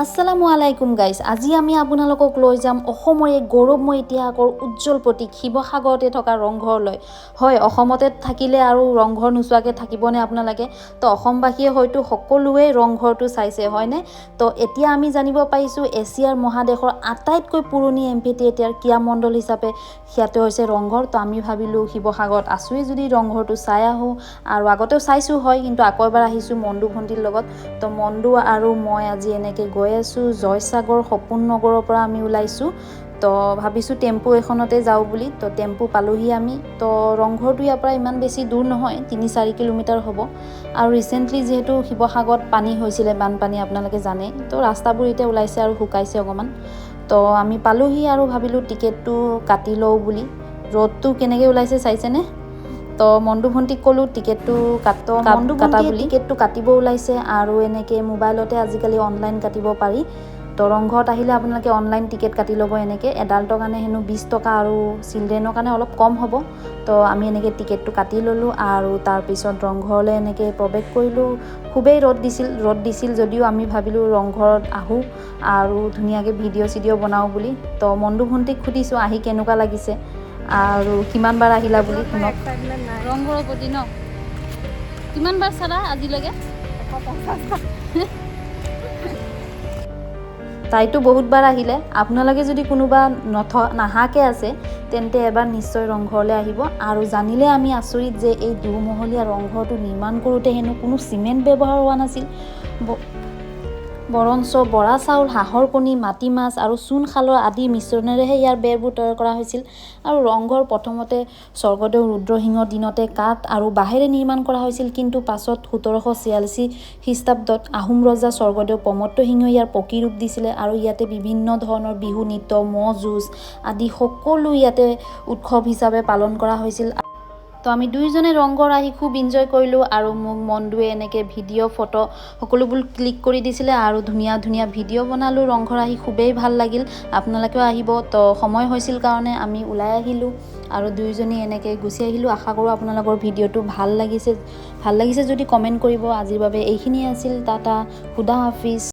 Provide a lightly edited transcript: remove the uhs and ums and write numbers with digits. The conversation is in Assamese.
আসসালামু আলাইকুম গাইজ, আজি আমি আপোনালোকক লৈ যাম অসমৰ এই গৌৰৱময় ইতিহাসৰ উজ্জ্বল প্ৰতীক শিৱসাগৰতে থকা ৰংঘৰলৈ। হয়, অসমতে থাকিলে আৰু ৰংঘৰ নোচোৱাকৈ থাকিবনে আপোনালোকে? তো অসমবাসীয়ে হয়তো সকলোৱে ৰংঘৰটো চাইছে, হয়নে? তো এতিয়া আমি জানিব পাৰিছোঁ, এছিয়াৰ মহাদেশৰ আটাইতকৈ পুৰণি এম্ফি থিয়েটাৰ ক্ৰীড়া মণ্ডল হিচাপে সিয়াতে হৈছে ৰংঘৰ। তো আমি ভাবিলোঁ, শিৱসাগৰত আছোঁৱেই যদি ৰংঘৰটো চাই আহোঁ। আৰু আগতেও চাইছোঁ হয়, কিন্তু আকৌ এবাৰ আহিছোঁ মণ্ডু ভণ্টিৰ লগত। তো মণ্ডু আৰু মই আজি এনেকৈ গৈ আছোঁ। জয়সাগৰ সপোন নগৰৰ পৰা আমি ওলাইছোঁ। তো ভাবিছোঁ টেম্পু এখনতে যাওঁ বুলি। তো টেম্পু পালোহি আমি। তো ৰংঘৰটো ইয়াৰ পৰা ইমান বেছি দূৰ নহয়, 3-4 কিলোমিটাৰ হ'ব। আৰু ৰিচেণ্টলি যিহেতু শিৱসাগৰত পানী হৈছিলে, বানপানী, আপোনালোকে জানে, তো ৰাস্তাবোৰ এতিয়া ওলাইছে আৰু শুকাইছে অকণমান। তো আমি পালোহি আৰু ভাবিলোঁ টিকেটটো কাটি লওঁ বুলি। ৰ'দটো কেনেকৈ ওলাইছে চাইছেনে? তো মণ্ডু ভণ্টিক ক'লোঁ টিকেটটো কাট মণ্ডু কাটা বুলি। টিকেটটো কাটিব ওলাইছে আৰু এনেকৈ মোবাইলতে আজিকালি অনলাইন কাটিব পাৰি। তো ৰংঘৰত আহিলে আপোনালোকে অনলাইন টিকেট কাটি ল'ব এনেকৈ। এডাল্টৰ কাৰণে হেনো 20 টকা আৰু চিলড্ৰেনৰ কাৰণে অলপ কম হ'ব। তো আমি এনেকৈ টিকেটটো কাটি ল'লোঁ আৰু তাৰপিছত ৰংঘৰলৈ এনেকৈ প্ৰৱেশ কৰিলোঁ। খুবেই ৰ'দ দিছিল। ৰ'দ দিছিল যদিও আমি ভাবিলোঁ ৰংঘৰত আহোঁ আৰু ধুনীয়াকৈ ভিডিঅ' চিডিঅ' বনাওঁ বুলি। তো মণ্ডু ভণ্টিক সুধিছোঁ আহি কেনেকুৱা লাগিছে আৰু কিমান বাৰ আহিলা বুলি, শুনক। ৰংঘৰৰ প্ৰতি ন কিমান বাৰ চালা আজিলৈকে? 150। তাইতো বহুতবাৰ আহিলে। আপোনালোকে যদি কোনোবা নাহাকৈ আছে, তেন্তে এবাৰ নিশ্চয় ৰংঘৰলৈ আহিব। আৰু জানিলে আমি আচৰিত যে এই দুমহলীয়া ৰংঘৰটো নিৰ্মাণ কৰোঁতে হেনো কোনো চিমেণ্ট ব্যৱহাৰ হোৱা নাছিল, বৰঞ্চ বৰা চাউল, হাঁহৰ কণী, মাটি মাছ আৰু চূণ খালৰ আদি মিশ্ৰণেৰেহে ইয়াৰ বেৰবোৰ তৈয়াৰ কৰা হৈছিল। আৰু ৰংঘৰ প্ৰথমতে স্বৰ্গদেউ ৰুদ্ৰসিংহৰ দিনতে কাঠ আৰু বাঁহেৰে নিৰ্মাণ কৰা হৈছিল। কিন্তু পাছত 1786 খ্ৰীষ্টাব্দত আহোম ৰজা স্বৰ্গদেউ প্ৰমত্ত সিংহই ইয়াৰ পকী ৰূপ দিছিলে। আৰু ইয়াতে বিভিন্ন ধৰণৰ বিহু নৃত্য, ম'হ যুঁজ আদি সকলো ইয়াতে উৎসৱ হিচাপে পালন কৰা হৈছিল। তো আমি দুয়োজনে ৰংঘৰ আহি খুব ইনজয় কৰিলোঁ আৰু মোক মণ্ডুৱে এনেকৈ ভিডিঅ', ফটো সকলোবোৰ ক্লিক কৰি দিছিলে আৰু ধুনীয়া ধুনীয়া ভিডিঅ' বনালোঁ। ৰংঘৰ আহি খুবেই ভাল লাগিল। আপোনালোকেও আহিব। তো সময় হৈছিল কাৰণে আমি ওলাই আহিলোঁ আৰু দুয়োজনী এনেকৈ গুচি আহিলোঁ। আশা কৰোঁ আপোনালোকৰ ভিডিঅ'টো ভাল লাগিছে। ভাল লাগিছে যদি কমেণ্ট কৰিব। আজিৰ বাবে এইখিনিয়ে আছিল। টাটা, খুদা হাফিজ।